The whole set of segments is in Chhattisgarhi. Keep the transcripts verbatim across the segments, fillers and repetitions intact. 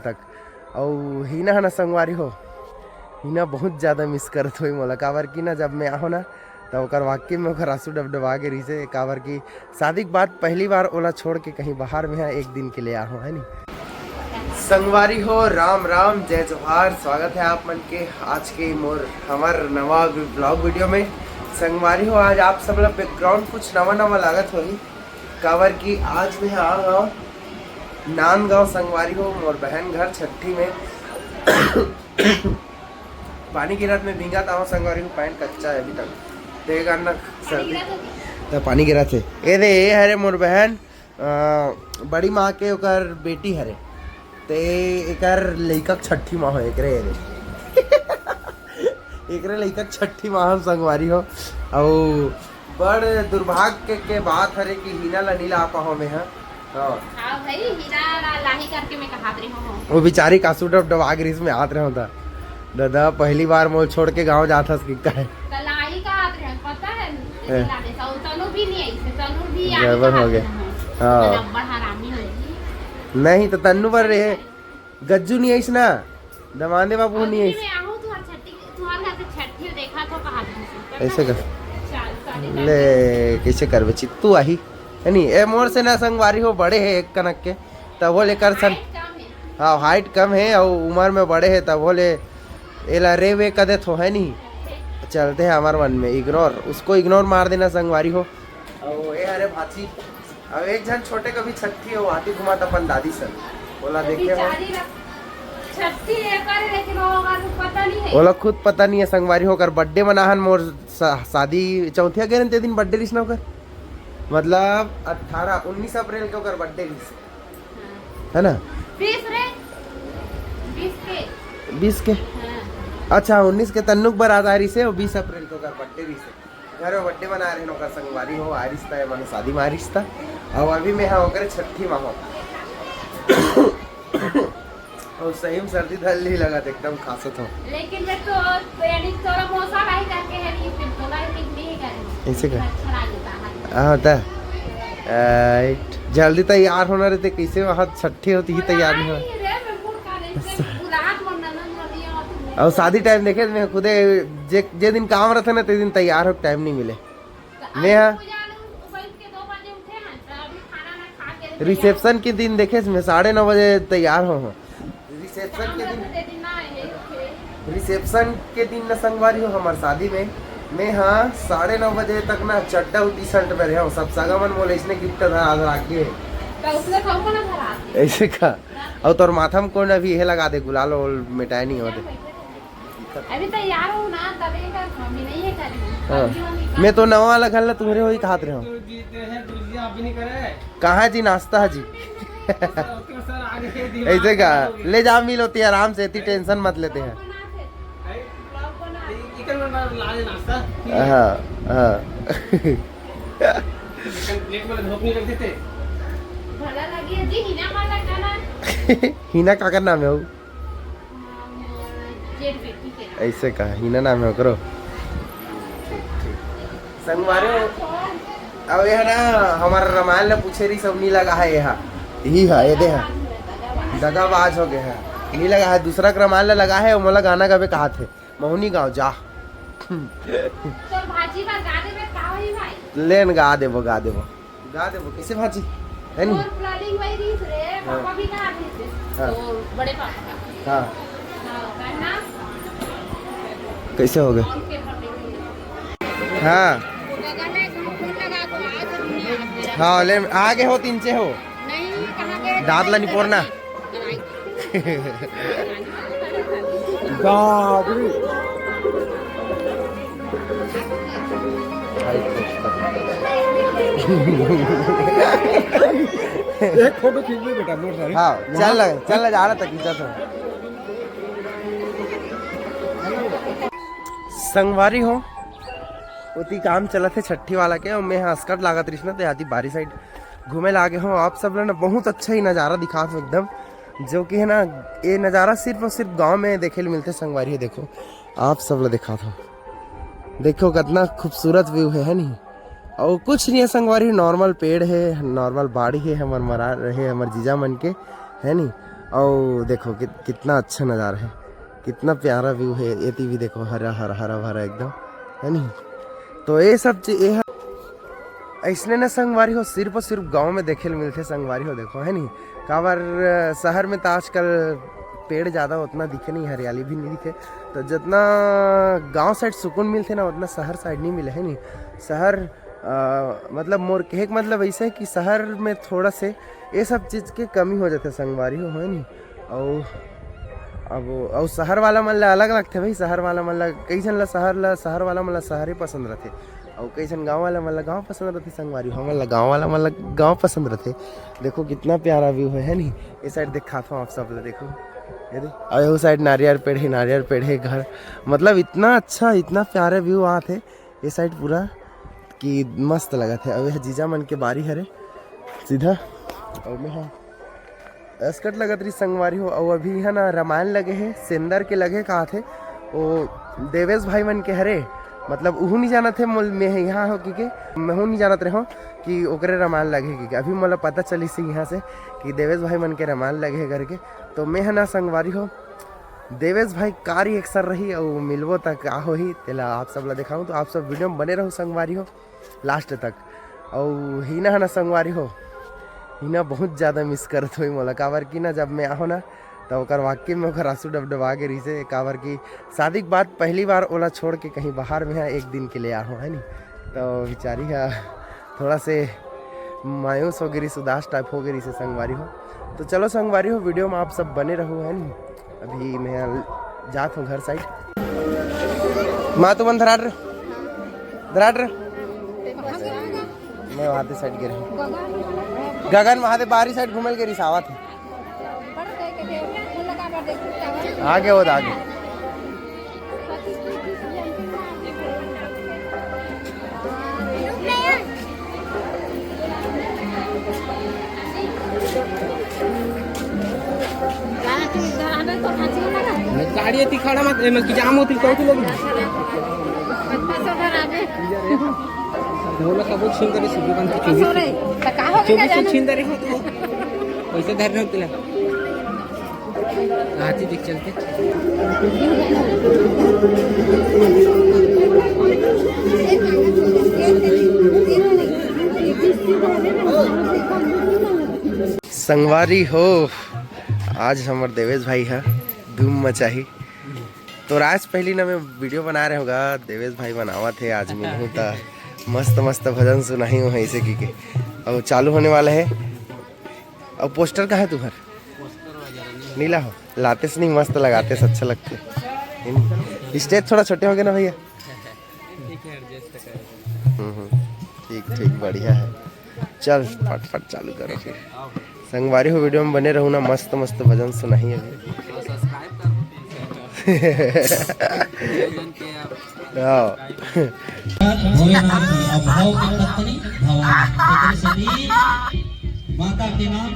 तक। अउ हीना ह ना संगवारी हो, हीना बहुत ज़्यादा मिस करत होही मोला, काबर कि ना जब मैं आहों ना, त ओकर वाकई में ओकर आंसू डबडबा गे रहिसे, काबर कि शादी के बाद पहली बार ओला छोड़ के कहीं बाहर में हा एक दिन के लिए आहों, है नी? संगवारी हो, राम राम, जय जोहार, स्वागत है आप मन के आज के मोर हमर नवा vlog video में। संगवारी हो, आज आप सब ला background कुछ नवा नवा लागत होही, काबर कि आज मैं आ गया नांदगांव संगवारी हो, मोर बहन घर छट्ठी में। पानी गिरत में भींगत आहों संगवारी हो, पैंट कच्चा है अभी तक। देख ना सर्दी। तो पानी गिरत हे। ए दे, ए हरे मोर बहन, अ, बड़ी माँ के ओकर बेटी हरे। ते एकर लइका के छट्ठी माँ हो, एकरे, एकरे। एकरे लइका के छट्ठी माँ हम संगवारी हो। अउ बड़ दुर्भाग्य के बात हरे कि हीना ला नी ला पाहों मैं हा। हाँ। हाँ भाई, हीना ला लाही करके मैं कहात रही हूँ। वो बेचारी कासू डब डब आग रिस में हाथ रहे होता। दादा, पहली बार मोल छोड़ के गाँव जात हस कि काहे? त लाही कहात रहे, पता है? हैं। ला दे, सौ तनु भी नहीं आई, से तनु भी आगे गड़बड़ हो कहात गए। रहे हैं। हाँ। बड़ा हरामी हो गई। नहीं तो तन्नू बर रहे, गज्जू नहीं आइस ना, दमांदे बाबू नहीं अभी आइस। मैं आहूँ, तुहार छट्ठी, तुहार घर से छट्ठी देखा तो कहा दे। ऐसे का? चाल, साढ़े चार ले, कैसे करबे? चित्तू आही, है नी? ए मोर से ना संगवारी हो, बड़े है एक कनक के, तब वो लेकर सन। Height कम है। हाँ, height कम है और उम्र में बड़े है, तब वो ले एला रे वे कदे थो, है नी? चलते हैं हमार मन में, ignore, उसको ignore मार देना संगवारी हो। और ए हरे भाची, अब एक झन छोटे कभी छट्ठी हो, आती घुमात अपन दादी सन। ओला तो देखे हो? बेचारी ला छट्ठी एकर, लेकिन वो ओकर पता नहीं है। ओला खुद पता नहीं है संगवारी हो, ओकर birthday मनाहन मोर सा-, शादी चौथिया गे रहन ते दिन birthday रिस ना ओकर। मतलब अठारह, उन्नीस अप्रैल के ओकर birthday रिस। हाँ। है ना? बीस रे, बीस के। बीस के? हाँ। अच्छा, उन्नीस के तन्नुक बारात आ रिस हे, वो बीस अप्रैल के ओकर birthday रिस हे। घर में birthday मना रहे हैं, ओकर संगवारी हो, आ रिस ता, माने शादी में आ रिस ता। अब अभी मैं हाँ ओकरे छट्ठी माँ हो। और सही में सर्दी धर ली लगत, एकदम खांसत हो। लेकिन मैं तो, तो यानी तोरा मौसा नहीं करके है, नहीं फिर तो नहीं, फिर नहीं करे। ऐसे का? अच्छा लगे बाहर। हाँ, होता है। राइट। जल्दी तैयार होना रहते, कैसे वहाँ छट्ठी होती ही तैयार नहीं हो। नहीं रे, मैं मूड का नहीं, से बुलात मन ननन रही हो तुम। और शादी टाइम देखे, मैं खुदे जे, जे दिन काम रहता ना, ते दिन तैयार हो टाइम नहीं मिले। तो मैं आज हाँ। पूजा आलू उबल के दो बजे उठे हैं, तो अभी खाना ना खा के रिसेप्शन के दिन देखे, मैं साढ़े नौ बजे तैयार हो, हो। रिसेप्शन के दिन, रिसेप्शन के दिन ना संगवारी हो हमार शादी में, मैं हाँ साढ़े नौ बजे तक ना चड्डा और टी शर्ट में रहे हूँ। सब सगा मन मोले इसने गिफ्ट धरा धरा के। तो उसने खाऊंगा ना धरा। ऐसे का? और तोर माथा में कौन अभी ये लगा दे, गुलाल और मिटाई नहीं होते। अभी तैयार हो ना, तभी कर, अभी नहीं है कर। हाँ। अभी हम मैं तो नवा वाला घर ला तुम्हारे वही कहात रहे हूँ। कहाँ जी नाश्ता है जी? ऐसे का? ले जा मिल होती है आराम से, इतनी टेंशन मत लेते हैं। हाँ, हाँ। हीना काकर नाम है वो? ऐसे का हीना नाम है ओकरो। संगवारी हो, अब यह ना हमारा रामायण ला पूछे रही, सब नी लगा है, यह यही है, ये दे है, दगाबाज हो गया है, नी लगा है। दूसरा के रामायण ला लगा है, मोला गाना गावे कहा थे, महुनी गाँव जा। तोर भाजी बर गा देबे का होही भाई? लेन गा देबो, गा देबो। गा देबो, कैसे भाजी? है नी? और planning वही रही रे, हाँ। पापा भी कहा थे। हाँ। तो बड़े पापा का। हाँ। हाँ, करना। कैसे हो गए? हाँ। हाँ, ले, आगे हो, तीन से हो। नहीं, कहाँ गए? दांत ला निपोरना। बाप रे। एक फोटो खींच ले बेटा, मोर सारे। हाँ, चल लगे, चल लगे, जा रहा था, खींचा था। संगवारी हो, ओती काम चलत हे छट्ठी वाला के, अउ मैं हा स्कर्ट लागत रहिस ना, तो आती बारी साइड घूमे लागे हो। आप सब ला ना बहुत अच्छा ही नज़ारा दिखात हो एकदम, जो कि है ना, ये नज़ारा सिर्फ और सिर्फ गांव में देखे ल मिलते। संगवारी हो, देखो, आप सब ला दिखात हो, देखो कितना खूबसूरत व्यू है, है नहीं? और कुछ नहीं है संगवारी, नॉर्मल पेड़ है, नॉर्मल बाड़ी है, हमर मरा रहे हमर जीजा मन के, है नहीं? अउ देखो कि, कितना अच्छा नज़ारा है, कितना प्यारा व्यू है। एती भी देखो, हरा हरा हरा भरा एकदम, है नहीं? तो ये सब चीज, ये ह-, ऐसने ना संगवारी हो, सिर्फ और सिर्फ गांव में देखे ल मिलथे संगवारी हो, देखो, है नहीं? काबर, अ, शहर में तो आजकल पेड़ ज़्यादा उतना दिखे नहीं, हरियाली भी नहीं दिखे। तो जितना गांव साइड सुकून मिलथे ना, उतना शहर साइड नहीं मिले, है नहीं? शहर, अ, मतलब, मोर कहे के मतलब ऐसे है कि शहर में थोड़ा से ये सब चीज के कमी हो जाथे संगवारी हो, है नहीं? अउ अब, अउ शहर वाला मन ला अलग लगथे भाई। शहर वाला मन ला, कई झन ला शहर ला, शहर वाला मन ला शहरे पसंद रथे, अउ कई झन गांव वाला मन ला गांव पसंद रथे संगवारी हो। हमन ला गांव वाला मन ला गांव पसंद रथे। देखो कितना प्यारा व्यू है, है नहीं? ये साइड दिखात हूँ आप सब ला, देखो, ये दे। अउ ये साइड नारियल पेड़ है, नारियल पेड़ है, घर, मतलब, इतना अच्छा, इतना प्यारा व्यू आत है ये साइड पूरा, कि मस्त लगत है। अउ ये जीजा मन के बारी हरे सीधा, अउ मैं, हाँ, असकट लगत रही संगवारी हो। अउ अभी यहाँ ना रामायण लगे है, सेंदर के लगे कहा थे, ओ देवेश भाई मन के हरे, मतलब, उहू नहीं जानत है मोल, मैं यहाँ हो कि के, मैं हूँ नहीं जानत रहो कि ओकरे रामायण लगे कि के। अभी मोला पता चली से यहाँ से कि देवेश भाई मन के रामायण लगे है करके। तो मैं है ना संगवारी हो, देवेश भाई का रिएक्शन रही अउ मिलबो तक का होही, तेला आप सब ला दिखाऊँ। तो आप सब वीडियो में बने रहो संगवारी हो लास्ट तक। अउ हीना है ना संगवारी हो, हीना बहुत ज़्यादा मिस करत होई मोला, काबर कि ना जब मैं आहो ना, तो ओकर वाकई में ओकर आंसू डबडबा के रहिसे, काबर कि शादी के बाद पहली बार ओला छोड़ के कहीं बाहर में है एक दिन के लिए आहो, है नी? तो बेचारी है थोड़ा से मायूस हो गई रहिसे, उदास टाइप हो गई रहिसे संगवारी हो। तो चलो संगवारी हो, वीडियो में आप सब बने रहो, है नी? अभी मैं जात हूँ घर साइड। माँ, तुमन धराट रे, धराट रे। मैं वहाँ साइड गे रहे, गगन महादेव बाहरी साइड घूमल गे रहिस, आवत है। आगे वो आगे। गाड़ी एती खड़ा मत, एमे की जाम होती, कौन सी लगी? बोला कबो छीन करे, सुबह बंद की चोरी। तो का हो गया चोरी से जाने? छीन करे हो तो पैसे धरने होते ला। हाथी देख चलते। संगवारी हो, आज हमर देवेश भाई है धूम मचाही। तो आज पहली ना मैं वीडियो बना रहे होगा, देवेश भाई बनावत है, आज मिलहूँ त मस्त मस्त भजन सुनाही हूँ ऐसे की के। अब चालू होने वाला है। अब पोस्टर कहाँ है तुम्हार? नीला हो, लाते से नहीं, मस्त लगाते से अच्छा लगते। स्टेज थोड़ा छोटे हो गए ना भैया। हम्म, हम्म, ठीक ठीक, बढ़िया है। चल फटफट चालू करो फिर। संगवारी हो, वीडियो में बने रहू ना, मस्त मस्त भजन सुनाही अभी। हाँ। भोलेनाथ की अभाव की पत्नी भवानी, पुत्र सती माता के नाम।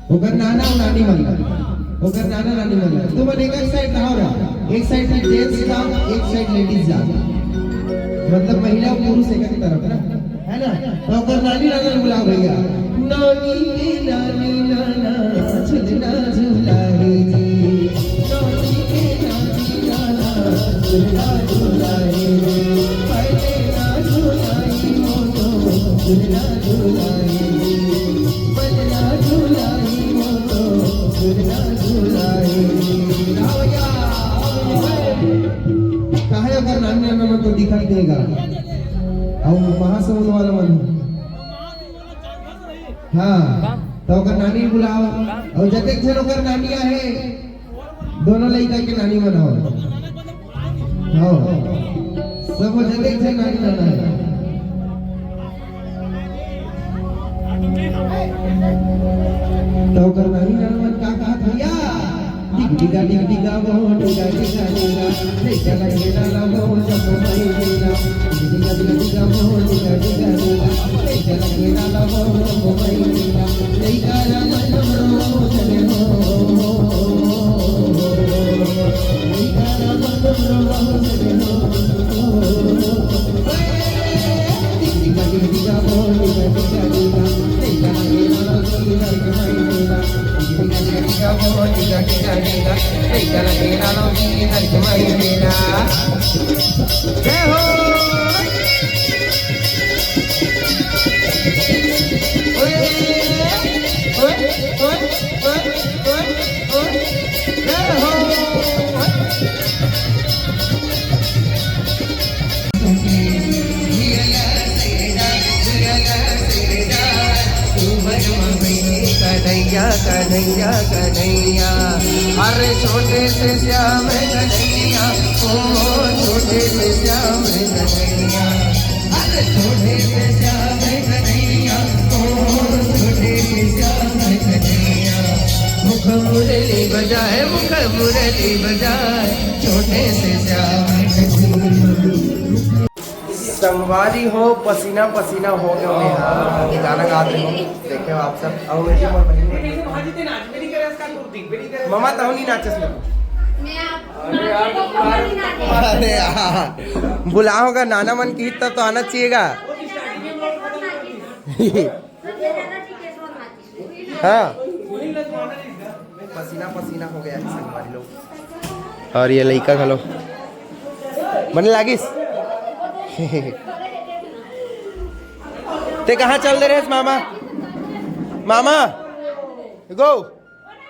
ओकर नाना अउ नानी मन ला, ओकर नाना नानी मन ला। तुमन एक, एक साइड रहो ना, एक साइड में जेंट्स ला, एक साइड लेडीज ला, मतलब महिला अउ पुरुष एक, एक तरफ ना, है ना? तो ओकर नानी नाना ला बुलाओ भैया। नानी के नानी नाना झुलना झुलाए जी, नानी के नानी नाना झुलना झुलाए जी, पहले ना झुलाई मोनो झुलना झुलाई जी। काहे अगर नान्या नमन तो दिखाई देगा। अउ महासमुंद वाला मन त ओकर नानी बुलाओ, अउ जतेक झन ओकर नानी आहे, दोनों लइका के नानी मन हो। हाँ, सब जतेक झन नानी नाना हे। त ओकर नानी नाना मन का कहत भैया? डिग डिगा डिग डिगा वो, डिगा डिगा डिगा, ले चला गेला ला वो, जब भाई गेला। डिग डिगा डिग डिगा वो, डिगा डिगा डिगा, ले चला गेला ला वो, जब भाई गेला। ले चला गेला ला वो, जब भाई गेला। जय हो। ओए, ओए, ओए, ओए, ओए, ओए, जय हो। कन्हैया, कन्हैया, कन्हैया, अरे छोटे से श्याम कन्हैया, ओ छोटे से श्याम कन्हैया। अरे छोटे से श्याम कन्हैया, ओ छोटे से श्याम कन्हैया। मुख मुरली बजाए, मुख मुरली बजाए, छोटे से श्याम कन्हैया। संगवारी हो, पसीना पसीना हो गए मैं, हाँ, गाना गाते हो, देखे हो आप सब। और मेरी उम्र बड़ी है। ममा तहु नहीं नाचस ना। अरे यार, बुलाओ होगा, नाना मन की तब तो आना चाहिएगा। हाँ, पसीना पसीना हो गया है संगवारी लोग। और ये लइका घलो मन लागिस। ते कहाँ चल दे रहे मामा? मामा, गो।